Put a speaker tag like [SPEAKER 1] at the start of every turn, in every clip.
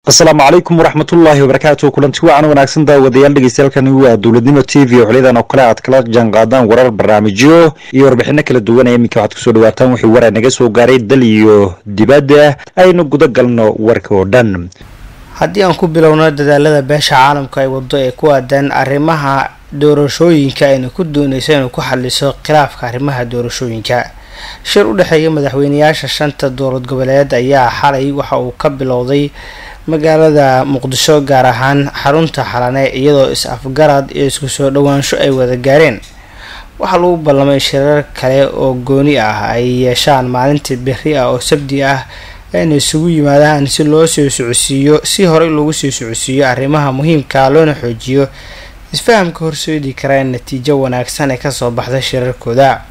[SPEAKER 1] Asalaamu calaykum waraxmatullaahi wabarakaatu. Kulanti wacan wanaagsan daawadayaal, dhegeystayaaalkani waa Dowladnimo TV oo xiliyadan oo kale aad kala jaanqaadaan warar, barnaamijyo iyo warbixino kala duwan. Ee iminka waxaad kusoo dhawaataan wixii waraa naga soo gaaray dal iyo dibadda. Aynu guda galno warka oo dhan.
[SPEAKER 2] Haddii aan ku bilowno dadaalada beesha caalamka ay wado ee ku aadan arrimaha doorashooyinka ayna ku dooneyso inay ku xaliso khilaafka arrimaha doorashooyinka, shir u dhexeeya madaxweyneyaasha shanta dowlad goboleed ayaa xalay waxa uu ka bilowday magaalada Muqdisho, gaar ahaan xarunta Xalane, iyadoo is-afgarad iyo isku soo dhowaansho ay wada gaareen. Waxaa lagu ballamay shirar kale oo gooni ah ay yeeshaan maalintii berri ah oo Sabdi ah inay isugu yimaadaan si loo sii socodsiiyo, si horey loogu sii socodsiiyo arrimaha muhiimka, loona xoojiyo isfahamka horseedi kara in natiijo wanaagsan ay kasoo baxda shirarkooda.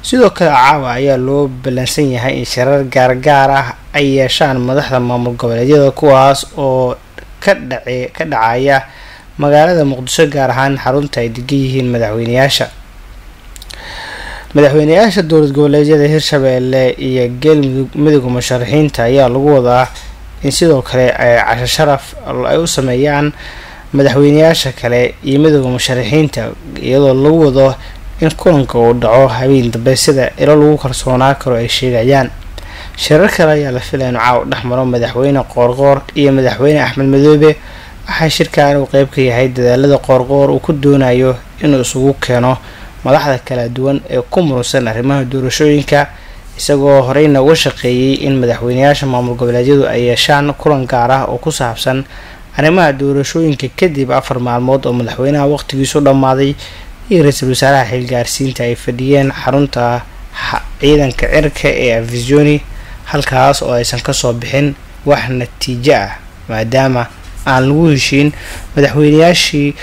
[SPEAKER 2] Sidoo kale caawa ayaa loo ballansan yahay in shirar gaargaar ah ay yeeshaan madaxda maamul goboleedyada, kuwaas oo ka dhace ka dhacaya magaalada Muqdisho, gaar ahaan xarunta ay degan yihiin madaxweyneyaasha. Madaxweyneyaasha dowlad goboleedyada Hirshabeelle iyo Galmudug, midooda musharaxiinta ayaa lagu wadaa in sidoo kale ay casho sharaf ay u sameeyaan madaxweyneyaasha kale iyo midooda musharaxiinta, iyadoo lagu wado in kulanka uu dhaco habeen dambe, sida ilo lagu kalsoonaa karo ay sheegayaan. Shirar kale ayaa la filaya inu caaw dhex maro madaxweyne Qoorqoor iyo madaxweyne Axmed Madoobe. Waxaa shirkan uu qeyb ka yahay dadaalada Qoorqoor uu ku doonayo inuu isugu keeno madaxda kala duwan ee ku murunsan arrimaha doorashooyinka, isagoo horeyna uga shaqeeyay in madaxweyneyaasha maamul goboleedyadu ay yeeshaan kulan gaar ah oo ku saabsan arrimaha doorashooyinka, kadib 4 maalmood oo madaxweynaha waqtigiisu dhammaaday iyo ra-iisul wasaaraha xilgaarsiinta ay fadhiyeen xarunta ciidanka cirka ee Afisoni, halkaas oo aysan kasoo bixin wax natiijo ah, maadaama aan lagu heshiin. Madaxweyneyaashii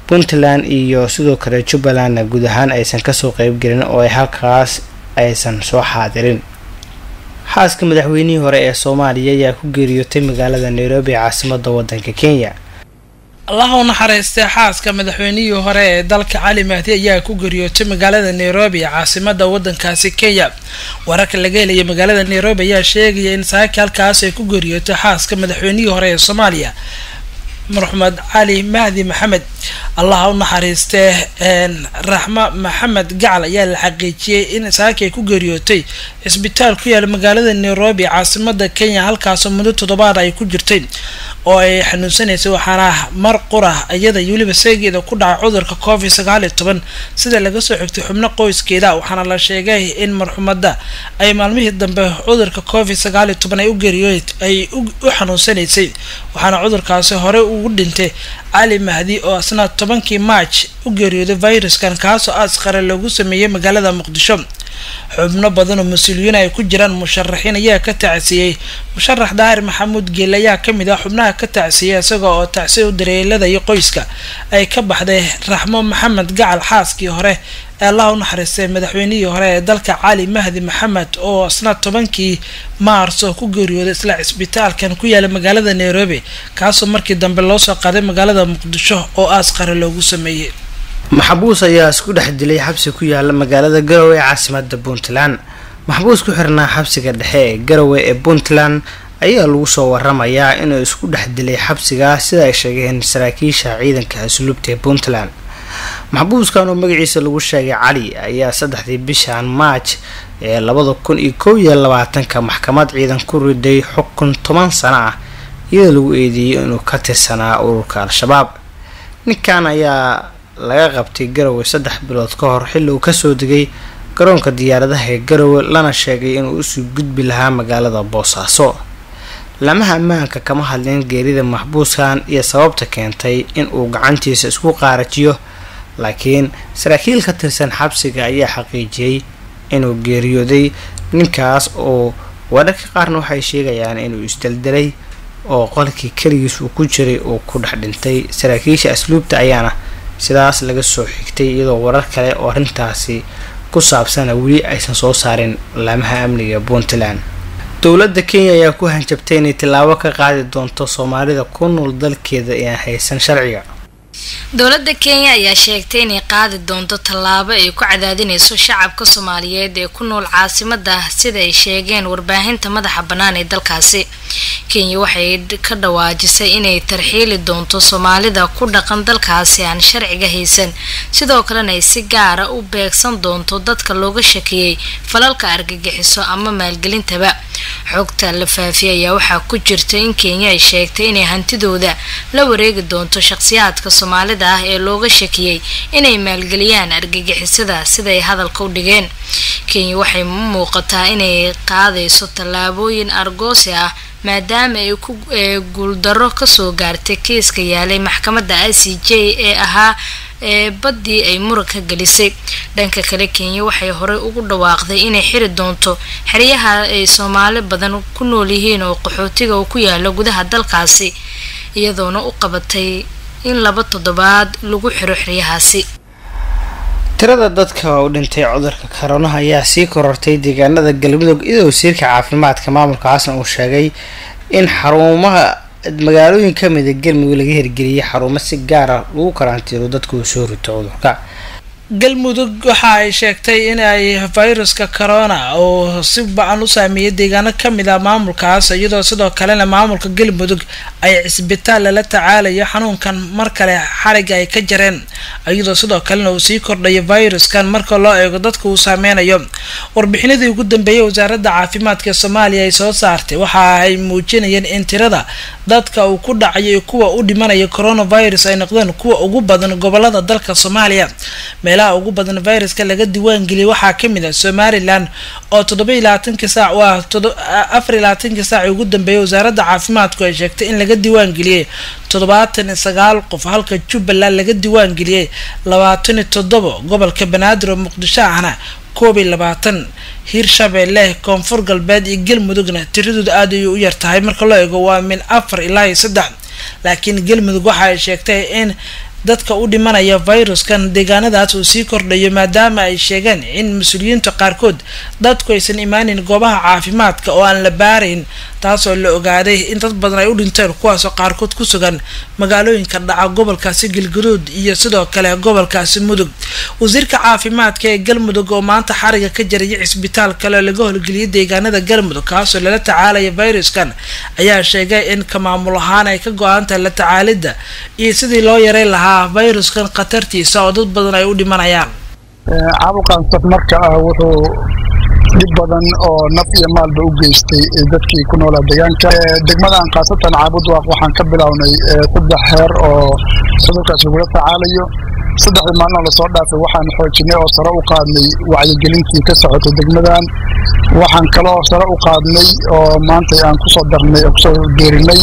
[SPEAKER 2] Puntland iyo sidoo kale Jubbalandna guud ahaan aysan kasoo qeybgelin oo ay halkaas aysan soo xaadirin. Xaaska madaxweynihii hore ee Soomaaliya ayaa ku geeriyootay magaalada Nairobi ee caasimada wadanka Kenya.
[SPEAKER 3] Allah u naxariistay, xaaska madaxweynihii hore ee dalka Cali Mahdi ayaa ku geeriyootay magaalada Nairobi ee caasimada wadankaasi Kenya. Wararka laga helaya magaalada Nairobi ayaa sheegaya in saaki halkaas ay ku geeriyootay xaaska madaxweynihii hore ee Soomaaliya, marxumed Cali Mahdi Maxamed. Allah u naxariistee, Raxma Maxamed Gacal ayaa la xaqiijiyey in saaki ay ku geeriyootay cisbitaal ku yaala magaalada Nairobi, caasimada Kenya, halkaasoo muddo toddobaad ay ku jirtay oo ay xanuunsanaysay. Waxaana mar qura iyada iyo weliba seegeeda ku dhacay cudurka COVID 19, sida laga soo xigtay xubno qoyskeeda. Waxaana la sheegay in marxumadda ay maalmihii dambe cudurka COVID 19 ay u geeriyo ay u xanuunsanaysay. Waxaana cudurkaasi horey ugu dhintay Cali Mahdi oo isna 10kii March u geeriyooday viruskan, kaasoo asqare lagu sameeyey magaalada Muqdisho. Xubno badan oo mas-uuliyiin ay ku jiraan musharaxiin ayaa ka tacsiyey. Musharax Daahir Maxamuud Geele ayaa kamid ah xubnaha ka tacsiyey, isaga oo tacsiya u dareelada iyo qoyska ay ka baxday Raxmo Maxamed Gacal, xaaskii hore ee Allah u naxariistay madaxweynihii hore ee dalka Cali Mahdi Maxamed, oo isna 10kii Maarso ku geeriyooday isla cisbitaalkan ku yaala magaalada Nairobi, kaasoo markii dambe loo soo qaaday magaalada Muqdisho oo aasqare loogu sameeyey.
[SPEAKER 2] Maxbuus ayaa isku dhex dilay xabsi ku yaala magaalada Garowe ee caasimada Puntland. Maxbuus ku xirnaa xabsiga dhexe ee Garowe ee Puntland ayaa lagu soo waramayaa inuu isku dhex dilay xabsiga, sida ay sheegeen saraakiisha ciidanka asluubta ee Puntland. Maxbuuskan oo magaciisa lagu sheegay Cali ayaa 3dii bishan Maaj ee 2021ka maxkamad ciidan ku riday xukun 10 sano ah, iyadoo lagu eedeeyey inuu ka tirsanaa ururka Al-Shabaab. Ninkan ayaa laga qabtay Garowe 3 bilood ka hor, xilli uu kasoo degay garoonka diyaaradaha ee Garowe, lana sheegay inuu usii gudbi lahaa magaalada Boosaaso. Lamaha ammaanka kama hadlin geerida maxbuuskan iyo sababta keentay in uu gacantiisa isku qaarajiyo, laakiin saraakiil ka tirsan xabsiga ayaa xaqiijiyey inuu geeriyooday ninkaas, oo wararka qaarna waxay sheegayaan inuu isdeldelay oo qolkii keligiis uu ku jiray uu ku dhex dhintay. Saraakiisha asluubta ayaana sidaas laga soo xigtay, iyadoo warar kale oo arrintaasi ku saabsana weli aysan soo saarin laamaha amniga Puntland. Dowladda Kenya ayaa ku hanjabtay inay tillaabo ka qaadi doonto Soomaalida ku nool dalkeeda ee aan haysan sharciga.
[SPEAKER 4] Dowladda Kenya ayaa sheegtay inay qaadi doonto tallaabo ay ku cadaadinayso shacabka Soomaaliyeed ee ku nool caasimada, sida ay sheegeen warbaahinta madaxa bannaan ee dalkaasi. Kenya waxay ka dhawaajisay inay tarxiili doonto Soomaalida ku dhaqan dalkaasi aan sharciga haysan, sidoo kalena ay si gaara u beegsan doonto dadka looga shakiyey falalka argagixiso ama maalgelintaba. Xogta la faafiyay ayaa waxaa ku jirta in Kenya ay sheegtay inay hantidooda la wareegi doonto shaqsiyaadka Soomaalida ah ee looga shakiyey inay maalgeliyaan argagixisada, sida ay hadalka u dhigeen. Kenya waxay muuqataa inay qaadayso tallaabooyin argoosi ah, maadaama ay ku guuldarro kasoo gaartay kiiska yaalay maxkamadda ICJ ee ahaa ee baddii ay muranka gelisay. Dhanka kale, Kenya waxay horey ugu dhawaaqday inay xiri doonto xeryaha ay Soomaali badan ku nool yihiin oo qaxootiga uu ku yaalo gudaha dalkaasi, iyadoona u qabatay in 2 toddobaad lagu xiro xeryahaasi.
[SPEAKER 2] Tirada dadka u dhintay cudurka koronaha ayaa sii korortay deegaanada Galmudug, iyadoo wasiirka caafimaadka maamulka Xasan uu sheegay in xarumaha magaalooyin kamida Galmudug laga hirgeliyay xarumo si gaar ah lagu karantiilo dadka uu soo rito cudurka.
[SPEAKER 3] Galmudug waxa ay sheegtay in ay viruska corona oo si ba-an u saameeyay deegaano kamid ah maamulkaas, iyadoo sidoo kalena maamulka Galmudug ay cisbitaal lala tacaalayo xanuunkan mar kale xariga ay ka jareen, iyadoo sidoo kalena uu sii kordhayo viruskan marka loo eego dadka uu saameynayo. Warbixinadii ugu dambeeyay wasaaradda caafimaadka Soomaaliya ay soo saartay waxa ay muujinayeen in tirada dadka uu ku dhacayo kuwa u dhimanaya coronavirus ay noqdeen kuwa ugu badan gobolada dalka Soomaaliya. Meelaha ugu badan viruska laga diiwaangeliyay waxaa kamid ah Somaliland oo 27-kii saac waa 24-kii saac ugu dambeeyay wasaaradda caafimaadku ay sheegtay in laga diiwaangeliyay 79 qof, halka Jubbaland laga diiwaangeliyay 27, gobolka Banaadir oo Muqdisho ahna 21, Hirshabeelle, Koonfur Galbeed iyo Galmudugna tiradoodu aad ayay u yartahay marka loo eego, waa min 4 ilaa 3. Laakiin Galmudug waxa ay sheegtay in dadka u dhimanaya viruskan deegaanadaas uu sii kordhayo, maadaama ay sheegeen in mas-uuliyiinta qaarkood dadku aysan imaanin goobaha caafimaadka oo aan la baarayn, taasoo la ogaaday in dad badan ay u dhinteen, kuwaasoo qaarkood ku sugan magaalooyinka dhaca gobolkaasi Galgaduud iyo sidoo kale gobolkaasi Mudug. Wasiirka caafimaadka ee Galmudug oo maanta xariga ka jaraya cisbitaal kale oo laga howlgeliyay deegaanada Galmudug kaasoo lala tacaalaya viruskan ayaa sheegay in ka maamul ahaan ay ka go-an tahay la tacaalidda iyo sidii loo yareyn lahaa viruskan khatartiisa oo dad badan ay u dhimanayaan.
[SPEAKER 5] Caabuqan safmarka ah wuxuu dhib badan oo naf iyo maalba u geystay dadkii ku noolaa deegaanka degmadan, khaasatan Caabudwaaq. Waxaan ka bilownay 3 heer oo cudurkaas lagula tacaalayo. 3dii maalin oo lasoo dhaafay waxaan xoojinay oo sare u qaadnay wacyigelintii ka socotay degmadan. Waxaan kaloo sare u qaadnay oo maanta aan kusoo darnay oo kusoo geerinay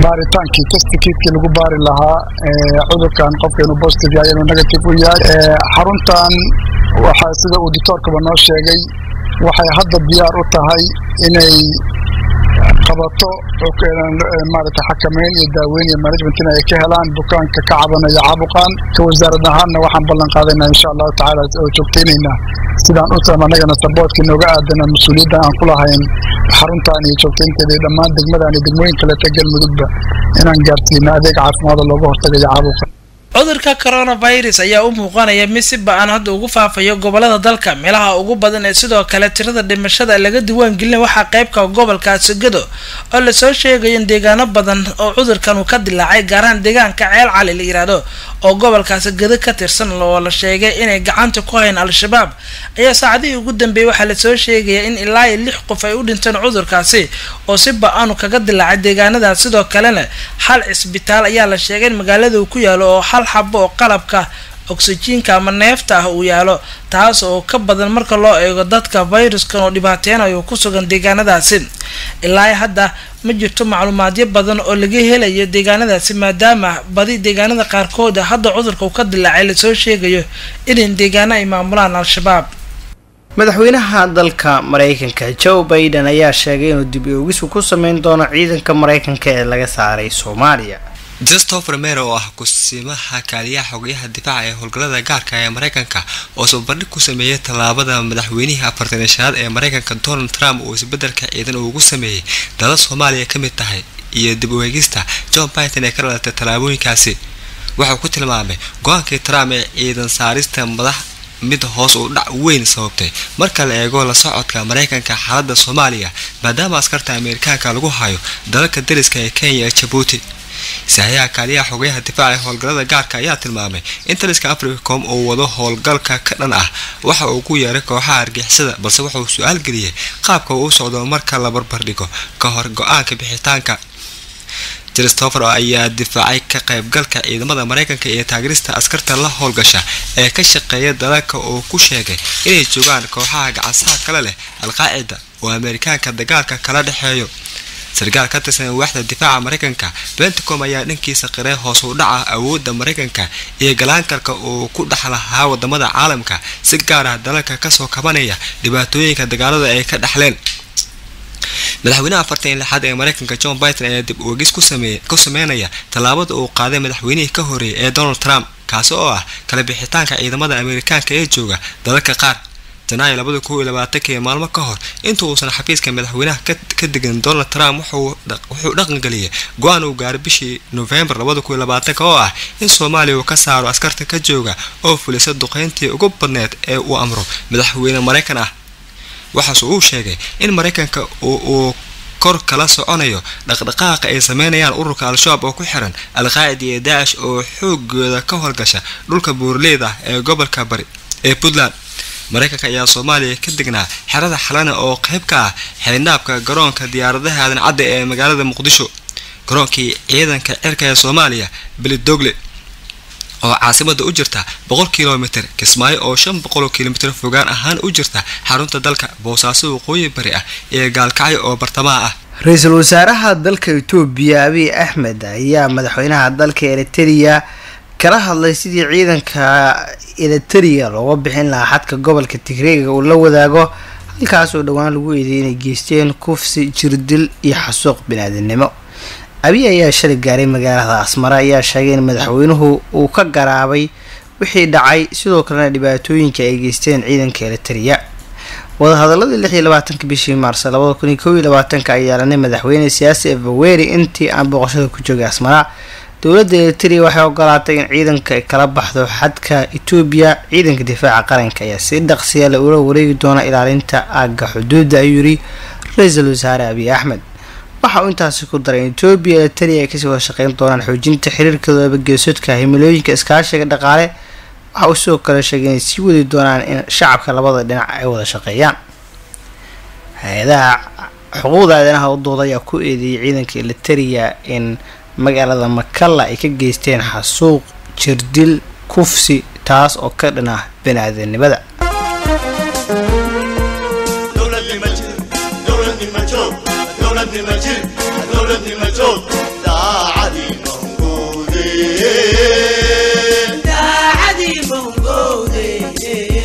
[SPEAKER 5] baaritaankii test kitkii lagu baari lahaa cudurkan, qofka inuu positive yahay, inuu negative u yahay. Xaruntan waxaa, sida uu doctoorkaba noo sheegay, waxay hadda diyaar u tahay inay qabato maaragtay xakameyn iyo daaweyn iyo management in ay ka helaan bukaanka ka cabanaya caabuqan. Ka wasaarad ahaanna waxaan ballan qaadaynaa insha Allahu tacaala oo joogtaynaynaa sidaan u taam annagana saboortkii nooga aadana mas-uuliyaddan aan ku lahayn xaruntan iyo joogtaynteeda iyo dhammaan degmadan iyo degmooyin kaleeta Galmudugba inaan gaarsiino adeeg caafimaad oo looga hortagayo caabuqa.
[SPEAKER 3] Cudurka coronavirus ayaa u muuqanaya mid si ba-an hadda ugu faafayo gobolada dalka. Meelaha ugu badan ee sidoo kale tirada dhimashada laga diiwaangelina waxaa qeybka gobolkaasi Gado oo lasoo sheegayo in deegaano badan oo cudurkan uu ka dilaacay, gaar ahaan deegaanka Ceel Cali la yiraahdo oo gobolkaasi Gado ka tirsan oo la sheegay inay gacanta ku hayeen Al-Shabaab, ayaa saacadihii ugu dambeeyay waxaa lasoo sheegaya in ilaa iyo 6 qof ay u dhinteen cudurkaasi oo si ba-an kaga dilaacay deegaanadaas. Sidoo kalena hal cisbitaal ayaa la sheegay in magaalada uu ku yaalo oo hal xabo oo qalabka oksijiinka ama neefta ah uu yaalo, taas oo ka badan marka loo eego dadka viruskan oo dhibaateynayo ku sugan deegaanadaasi. Ilaa hadda ma jirto macluumaadyo badan oo laga helayo deegaanadaasi, maadaama badi deegaanada qaarkood hadda cudurka uu ka dilaacay lasoo sheegayo in deegaano ay maamulaan Al-Shabaab.
[SPEAKER 2] Madaxweynaha dalka Mareykanka Joe Biden ayaa sheegay inuu dib oogisu ku sameyn doono ciidanka Mareykanka ee laga saaray Soomaaliya.
[SPEAKER 6] Christopher Romero oo ah kusimaha kaaliyaha xogayaha difaaca ee howlgallada gaarka ee Mareykanka oo soo bandhig ku sameeyay tallaabada madaxweynihii 45aad ee Mareykanka Donald Trump uu isbedelka ciidan ugu sameeyey dalal Soomaaliya ka mid tahay iyo dib u eegista John Biden ee ka dhalatay tallaabooyinkaasi. Waxuu ku tilmaamay go-aankii Trump ee ciidan saarista madax mid hoos u dhac weyn sababtay marka la eego la socodka Mareykanka xaaladda Soomaaliya, maadaama askarta Ameerikaanka lagu hayo dalalka dariska ee Kenya iyo Jabuuti. Saxiixa kaaliyaha xogayaha difaaca ee howlgallada gaarka ayaa tilmaamay in taliska Africom uu wado howlgalka ka dhan ah waxa uu ku yeeray kooxaha argixisada, balse wuxuu su-aal geliyey qaabka uu u socdo marka la barbardhigo ka hor go-aanka bixitaanka. Christopher ayaa difaacay ka qaybgalka ciidamada Mareykanka iyo taageerista askarta la howlgasha ee ka shaqeeya dalalka oo ku sheegay inay joogaan kooxaha gacansaha kale leh Al-Qaacida oo Ameerikaanka dagaalka kala dhexeeyo. Sarkaal ka tirsan waaxda difaaca Mareykanka Pentacom ayaa dhankiisa qiray hoos u dhaca awoodda Mareykanka iyo galaankalka uu ku dhex lahaa wadamada caalamka, si gaar ah dalalka kasoo kabanaya dhibaatooyinka dagaalada ay ka dhexleen. Madaxweynaha 46aad ee Mareykanka John Biden ayaa dib u eegis ku sameynaya tallaabada uu qaaday madaxweynihii ka horreeyay ee Donald Trump, kaasi oo ah kala bixitaanka ciidamada Ameerikaanka ee jooga dalalka qaar. Janaayo 2021, maalmo ka hor inta uusan xafiiska madaxweynaha ka degin, Donald Trump wuxuu dhaqangeliyay go-aan uu gaaray bishii November 2020 oo ah in Soomaaliya uu ka saaro askarta ka jooga oo fulisa duqeyntii ugu badneed ee uu amro madaxweyne Mareykan ah. Waxaase uu sheegay in Mareykanka uu kor kala soconayo dhaqdhaqaaqa ay sameynayaan ururka Al-Shabaab oo ku xiran Al-Qaacida iyo Daacish oo xoogooda ka howlgasha dhulka buuraleyda ah ee gobolka bari ee Puntland. Mareykanka ayaa Soomaaliya ka degnaa xerada Xalana oo qayb ka ah xeyndaabka garoonka diyaaradaha Aadan Cadde ee magaalada Muqdisho, garoonkii ciidanka cirka ee Soomaaliya Belidogle oo caasimada u jirta 100 kilomitir, Kismaayo oo 500 kilomitir fogaan ahaan u jirta xarunta dalka, Boosaaso waqooyi bari ah iyo Gaalkacyo oo bartamaha ah.
[SPEAKER 2] Ra-iisul wasaaraha dalka Itoobiya Abiy Axmed ayaa madaxweynaha dalka Eriteria kala hadlay sidii ciidanka Eriteria looga bixin lahaa xadka gobolka Tigreega uu la wadaago, halkaas oo dhowaan lagu eedeeyay inay geysteen kufsi, jirdil iyo xasuuq biniaadanimo. Abiy ayaa shalay gaaray magaalada Asmara ayaa sheegay in madaxweynuhu uu ka garaabay wixii dhacay, sidoo kalena dhibaatooyinka ay geysteen ciidanka Eriteria. Wadahadaladii 26-ka bishii Maarso 2021 ayaa lanay madaxweyne siyaasi Afaweri intii aan booqashada ku joogay Asmara. Dowladda Eriteria waxay ogolaatay in ciidanka ay kala baxdo xadka Itoobiya. Ciidanka difaaca qaranka ayaa si dhaqsiya la ula wareegi doona ilaalinta aagga xuduudda, ayuu yiri ra-iisul wasaare Abiy Axmed. Waxa uu intaasi ku daray in Itoobiya Eriteria ay kasii wada shaqeyn doonaan xoojinta xiriirkooda geesoodka, himilooyinka iskaashiga dhaqaale. Waxa uu sidoo kale sheegay inay sii wadi doonaan in shacabka labada dhinac ay wada shaqeeyaan. Hay-adaha xuquuqda aadanaha u dooda ayaa ku eedeeyay ciidanka Eriteria in magaalada Makalla ay ka geysteen xasuuq, jirdil, kufsi, taas oo ka dhan ah biniaadanimada.
[SPEAKER 7] Daacadii mahungowde.